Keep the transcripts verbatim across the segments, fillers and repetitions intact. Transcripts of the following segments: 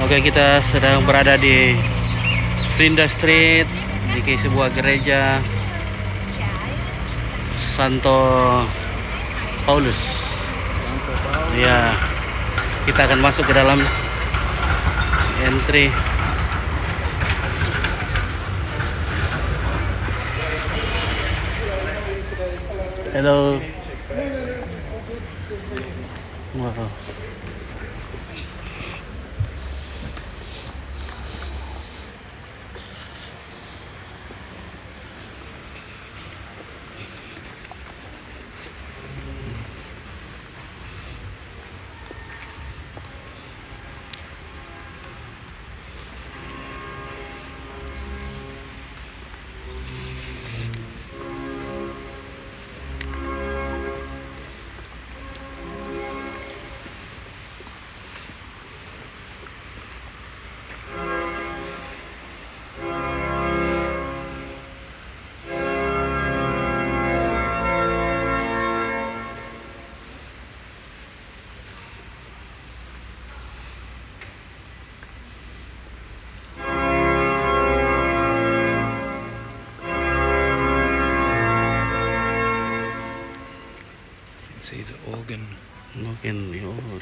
Oke, kita sedang berada di Flinders Street, di sebuah gereja Santo Paulus. Ya, kita akan masuk ke dalam entry. Hello. Wow. You can see the organ. Organ, ya Allah.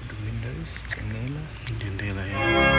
The windows, jendela. Jendela, ya.